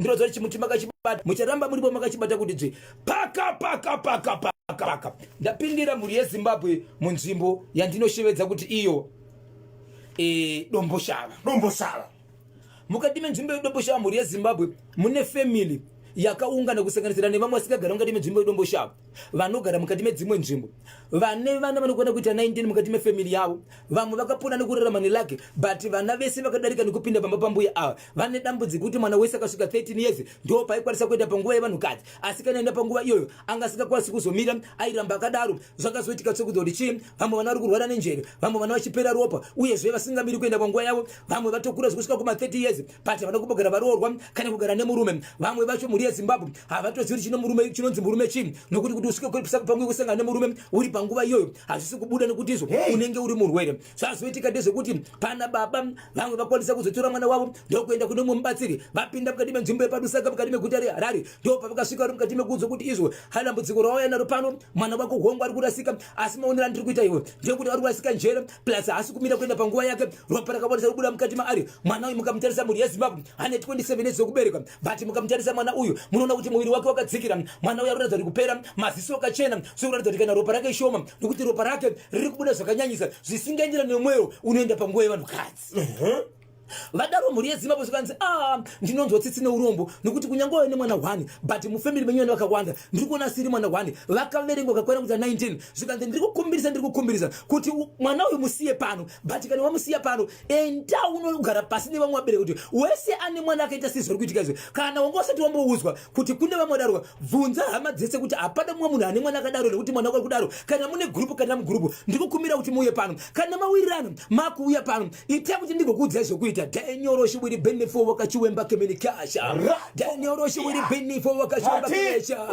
Ndinoziva kuti chimuti makachibata, mucharamba muripo makachibata kuti dzvi. Paka paka paka paka paka. Ndapindira mhuri yeZimbabwe munzvimbo yandinoshevedza kuti iyo e, Domboshava. Domboshava. Mukati menzvimbo yeDomboshava mhuri yeZimbabwe mune family yakaungana kusanganisira nevamwe vasingagara mukati menzvimbo yeDomboshava vanogara mukati medzimwe nzvimbo vane vana vanokwana kuita 19 mukati mefamily yavo. Vamwe vakapona nekurarama nelake, but vana vese vakadarika nekupinda pamba pambuya ava vane dambudziko kuti mwana wese akasvika 13 years ndo paikwanisa kuenda panguva yevanhukadzi, asi kana enda panguva iyoyo anga asingakwanisi kuzomira, airamba akadaro. Zvakazoitika tsvekudzo kuti chii, vamwe vana vari kurwara nenjere, vamwe vana vachipera ropa, uyezve vasingamiri kuenda panguva yavo. Vamwe vatokura zvekusvika kuma 30 years but havana kumbogara varoorwa kana kugara nemurume. Vamwe vacho mhuri yeZimbabwe havatozivi kuti chino murume chinonzi murume chii, nokuti kuti usvike pamwe kusangana nemurume uri panguva iyoyo hazvisi kubuda, nekuti izvo unenge uri murwere. Zvazoitika ndezvekuti pana baba vamwe vakwanisa kuzotora mwana wavo ndokuenda kune mumwe mubatsiri. Vapinda mukati menzvimbo yepaLusaka mukati meguta reHarare, ndo pavakasvika vari mukati mekuudzwa kuti izvo hadambudziko rawauya naro pano, mwana wako hongu ari kurasika, asi maonero andiri kuita iwe ndekuti ari kurasika njere, plus haasi kumira kuenda panguva yake, ropa rakakwanisa kubuda mukati maari. Mwana uyu mukamutarisa mhuri yeZimbabwe ane 27 years dzekuberekwa, but mukamutarisa mwana uyu munoona kuti muviri wake wakadzikira. Mwana uyu ari kuratidza kuti kupera, maziso akachena, sokuratidza kuti kana ropa rake ishoma, nokuti ropa rake riri kubuda zvakanyanyisa zvisingaenderani nemwero unoenda panguva yevanhukadzi. Vadaro mhuri yeZimbabwe zvikanzi, a ndinonzwa tsitsi neurombo, nekuti kunyange wave nemwana 1, but mufamily menyu vana vakawanda, ndiri kuona asiri mwana 1, vakaverengwa kakwana kuita 19. Zvikanzi, ndiri kukumbirisa, ndiri kukumbirisa kuti mwana uyu musiye pano, but kana wamusiya pano, enda unogara pasi nevamwe vabereki kuti wese ane mwana akaita sei zvari kuitika izvi. Kana wanga usati wamboudzwa kuti kune vamwe vadarwa, bvunza hama dzese kuti hapana mumwe munhu ane mwana akadaro, nekuti mwana wako kudaro. Kana mune gurupu, kana mugurupu, ndiri kukumbira kuti muuye pano. Kana mawirirano makuuya pano, itai kuti ndigokuudzai zvokuita. Dainyoro shiwiri benefo wakachiwemba keminikasha dainyoro shiwiri benefo wakachiwemba kemesha.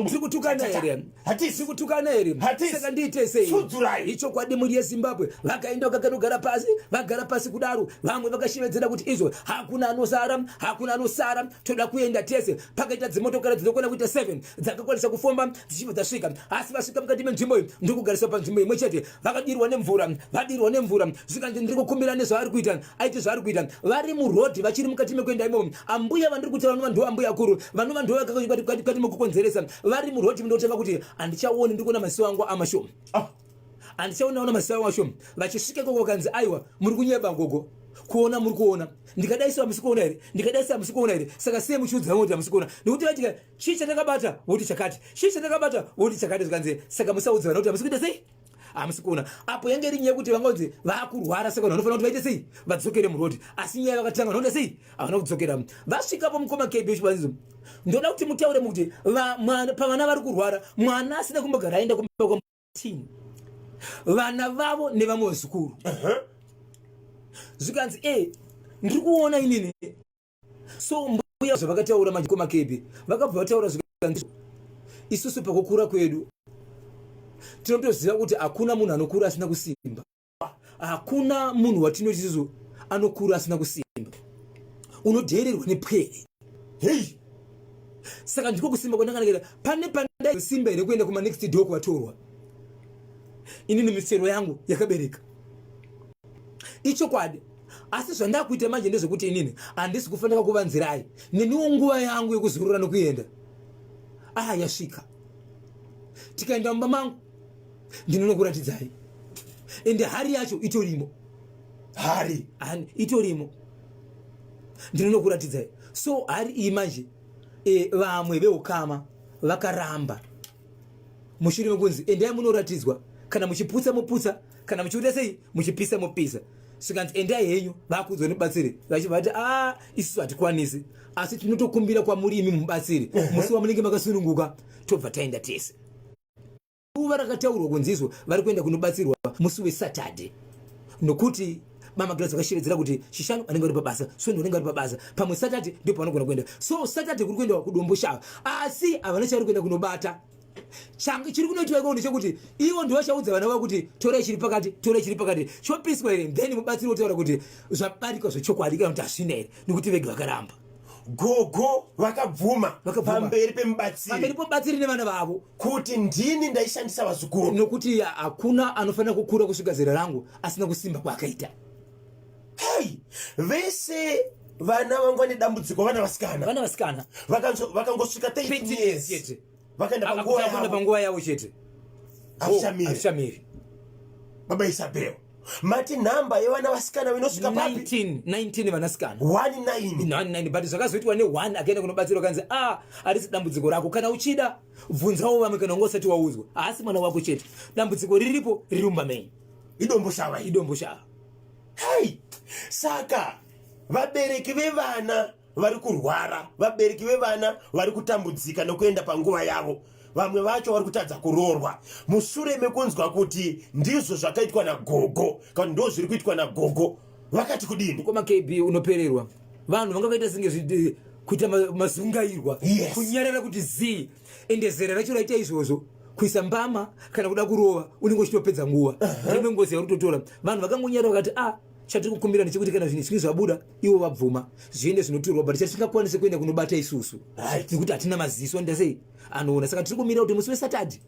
Tiri kutukana here? Tiri kutukana here? Saka ndiite sei? Sudzurai. Ichokwadi mhuri yeZimbabwe, vakaenda vakakanogara pasi. Vagara pasi kudaro, vamwe vakashevedzera kuti izvo hakuna anosara, hakuna anosara, toda kuenda tese. Pakaita dzimotokari dzinokwana kuita 7 dzakakwanisa kufomba dzichibva dzasvika, asi vasvika mukati menzvimbo iyi ndikugariswa panzvimbo imwe chete. Vakadirwa nemvura, vadirwa nemvura, zvikanzi, ndiri kukumbira nezvaari kuita, aite zvaari kuita. Vari murodhi, vachiri mukati mekuenda imomo, ambuya vandiri kutaura vanova ndo ambuya akuru, vanova ndo vakati mekukonzeresa, vari murodhi ndotanga kuti handichaoni, ndiri kuona maziso angu amashoma, handichaona ona maziso angu amashoma. Vachisvika ikoko vakanzi, aiwa, muri kunyeba gogo, kuona muri kuona, ndikadai so hamusi kuona here? Ndikadai so hamusi kuona here? Saka sei muchiudza vamwe kuti hamusi kuona? Nekuti vaitika chii chatakabata voti chakati, chii chatakabata voti chakati. Zvikanzi, saka musaudza vana kuti hamusi kuita sei, hamusi kuona. Apo yange iri nyaya yekuti vangonzi vakurwara, saka vanhu vanofanira kuti vaite sei, vadzokere murodhi, asi nyaya vakatanga vanoita sei, havana kudzokera. Vasvikapo, mukoma KB Chibanzizo, ndoda kuti mutaure mukuti pavana vari kurwara, mwana asina kumbogara aenda kumba, vana vavo nevamwe vazukuru. Zvikanzi, e ndiri kuona inini. So mbuya zvavakataura manje, mukoma KB, vakabva vataura zvikanzi, isusu pakukura kwedu tinotoziva kuti hakuna munhu anokura asina kusimba, hakuna munhu watinoti isusu anokura asina kusimba, unodheererwa nepwere. Hei. Saka ndiko kusimba kwandakanakira. Pane pandaisimba here kuenda kuma next door kuvatorwa? Inini misero yangu yakabereka, ichokwadi, asi zvandakuita manje ndezvekuti inini handisi kufanira kuvanzirai. Neniwo nguva yangu yekuzorora nokuenda ah yasvika. Tikaenda mumba mangu ndinonokuratidzai, ende hari yacho itorimo. Hari? Itorimo, ndinonokuratidzai. So hari iyi manje, vamwe veukama vakaramba mushure mekunzi endai munoratidzwa, kana muchiputsa muputsa, kana muchiita sei, muchipisa mupisa. Svikanzi, endai henyu. Vakuudzwa nebatsiri vachibva vati, a isusu hatikwanisi, asi tinotokumbira kwamuri imi mubatsiri, musi wamunenge makasununguka tobva taenda tese. Zuva rakataurwa kunzi vari kuenda kunobatsirwa musi weSaturday, nokuti mama Grace vakashevedzera kuti Chishanu vanenge vari pabasa, Svondo vanenge vari pabasa, pamwe Saturday ndipo pavanogona kuenda. So Saturday kuri kuendwa kuDomboshava, asi havana chavari kuenda kunobata. Change chiri kunoitwa ikoko ndechekuti ivo ndivachaudza vana vavo kuti torai chiri pakati, torai chiri pakati, chopiswa here? Then mubatsiri wotaura kuti zvabarikwa zvechokwadi kana kuti hazvina here, nekuti vega vakaramba. Gogo vakabvuma? Vakabvuma. Pamberi pemubatsiri? Pamberi pomubatsiri nevana vavo. Kuti ndini ndaishandisa vazukuru? Nokuti hakuna anofanira kukura kusvika zera rangu asina kusimba kwaakaita. Hei, vese. Vana vangu vane dambudziko, vana vasikana. Vana vasikana. Vakangosvika 13 years chete. Vakaenda panguva yavo. Panguva yavo chete. Hazvichamiri. Hazvichamiri. Baba Isabel. Mati nhamba yevana vasikana inosvika papi? 19, 19 vanasikana. 19. 19, but zvakazoitwa ne1 akaenda kunobatsirwa kanzi ah, harisi dambudziko rako, kana uchida bvunzawo vamwe kana unga usati waudzwa. Haasi mwana wako chete. Dambudziko riripo riri mumba menyu. Idomboshava. Idomboshava. Hey, saka vabereki vevana vari kurwara, vabereki vevana vari kutambudzika nokuenda panguva yavo, vamwe vacho vari kutadza kuroorwa mushure mekunzwa kuti ndizvo zvakaitwa nagogo kana ndo zviri kuitwa nagogo, vakati kudini? Mukoma KB, unopererwa. Vanhu vanga vaita senge kuita mazungairwa. Kunyarara kuti zii. Ende zera racho raita izvozvo, kuisa mbama kana kuda kurova unenge uchitopedza nguva. Rimwe ngozi yauri kutotora. Vanhu vakangonyara vakati, ah, chatiri kukumbira ndechekuti kana zvinhu zvinge zvabuda, ivo vabvuma, zviende zvinotorwa, but chatisingakwanisi kuenda kunobata isusu nekuti hatina maziso anoita sei anoona. Saka tiri kumirira kuti musi weSatadi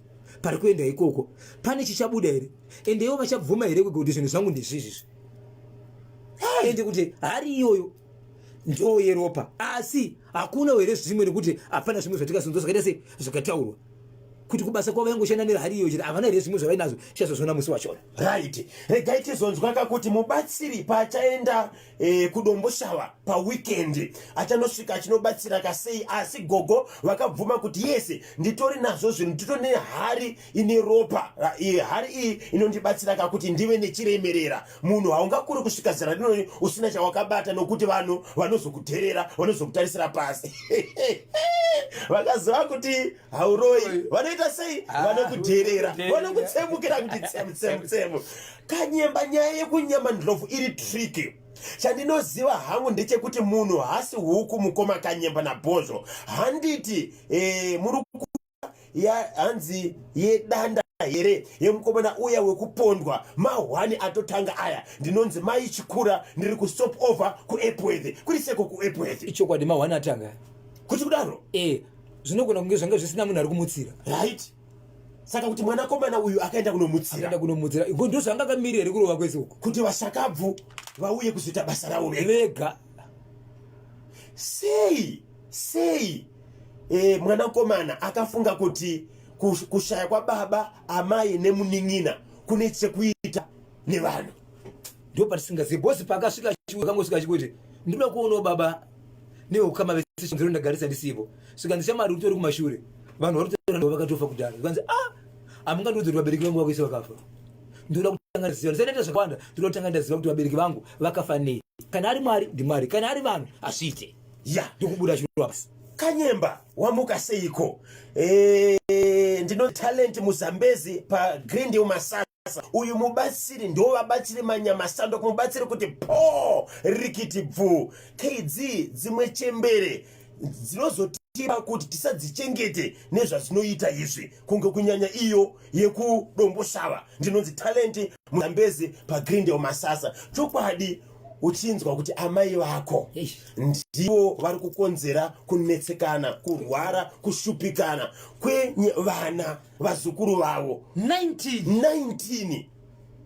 pari kuenda ikoko pane chichabuda here, ende ivo vachabvuma here kuti zvinhu zvangu ndezvizvizvi, ende kuti hari iyoyo ndo yeropa, asi hakuna here zvimwe, nekuti hapana zvimwe zvatikazonzwa zvakaita sei zvakataurwa kuti kubasa kwavo yangoshanda nehari iyoyo chete, havana here zvimwe zvavainazvo. Tichazozviona musi wachona. Right, regai tizonzwaka kuti mubatsiri paachaenda kuDomboshava paweekend achanosvika achinobatsira kasei. Asi gogo vakabvuma kuti yese nditori nazvo zvinhu, nditori nehari ine ropa. Hari iyi inondibatsira kakuti ndive nechiremerera. Munhu haungakuri kusvika zera rinoni usina chawakabata, nokuti vanhu vanozokudherera, vanozokutarisira pasi. Vakaziva kuti hauroi, vanoita sei? Ah, Vanokudherera, kudherera. Vanokutsemukira kuti tsemu tsemu tsemu. Kanyemba, nyaya yekunyama ndlovu iri tricky. Chandinoziva hangu ndechekuti munhu haasi huku. Mukoma Kanyemba naBhozvo, handiti muri ya hanzi yedanda here yemukomana uya wekupondwa? Mahwani atotanga aya. Ndinonzi Mai Chikura, ndiri kustop over kuEpworth. Kuri seko kuEpworth? Ichokwadi, mahwani atanga. Kuti kudaro? E, zvinogona kunge zvanga zvisina munhu ari kumutsira. Right, saka kuti mwanakomana uyu akaenda kunomutsira. Akaenda kunomutsira, iko ndo zvanga akamirira here kurova kwese uko? Kuti vashakabvu vauye kuzoita basa ravo vega. Vega. Sei sei mwanakomana akafunga kuti kushaya kwababa, amai nemunin'ina kune chekuita nevanhu? Ndo patisingazivi bosi. Paakasvika, akangosvika achikuti, "Ndinoda kuonawo baba neukama vese, nziro ndagarisa ndisipo." Svika ndishamari utori kumashure, vanhu vari kutoona vakatofa kudhara. Zvikanzi, "Ah, hamungandiudzi kuti vabereki vangu vakuise vakafa. Ndoda kutanga ndaziva, ndisati ndaita zvakawanda, ndoda kutanga ndaziva kuti vabereki vangu vakafa nei. Kana ari Mwari, ndiMwari, kana ari vanhu, hazviite." Ndokubuda chirova pasi. Kanyemba, wamuka seiko? Ndino Talent Muzambezi paGreendale Masasa. Uyu mubatsiri ndo vabatsiri manyamasando kumubatsiri kuti po rikiti bvu. Kd dzimwe chembere dzinozotipa kuti tisadzichengete nezvazvinoita izvi, kunge kunyanya iyo yekuDomboshava. Ndinonzi Talent Muzambezi paGreendale Masasa. Chokwadi, uchinzwa kuti amai vako ndivo vari kukonzera kunetsekana, kurwara, kushupikana kwevana vazukuru vavo. 19. 19.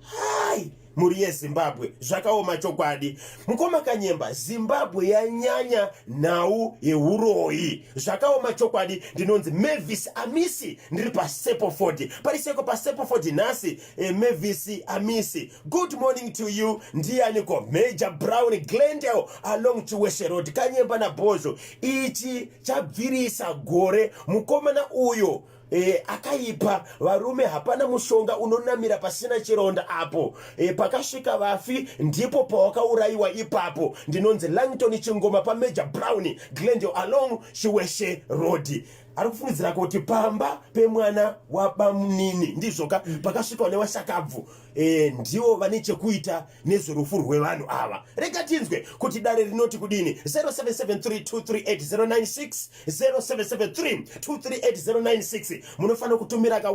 Hai, mhuri yeZimbabwe, zvakaoma chokwadi. Mukoma Kanyemba, Zimbabwe yanyanya nhau yeuroyi, zvakaoma chokwadi. Ndinonzi Mavis Amisi, ndiri paSepoford. Pariseko paSepoford nhasi? Mavis Amisi, good morning to you. Ndianiko? Major Brown, Glendale along Chiweshe Road. Kanyemba naBhozho, ichi chabvirisa gore. Mukomana uyo akaipa varume. Hapana mushonga unonamira pasina chironda apo. Pakasvika vafi ndipo pawakaurayiwa ipapo. Ndinonzi Langton Chingoma paMajor Brown, Glendale along Chiweshe Road. Ari kufungidzira kuti pamba pemwana wabamunini ndizvoka pakasvikwa nevashakabvu, ndivo vane chekuita nezverufu rwevanhu ava. Rega tinzwe kuti dare rinoti kudini. 0773238096, 0773238096. Munofanira kutumira ka.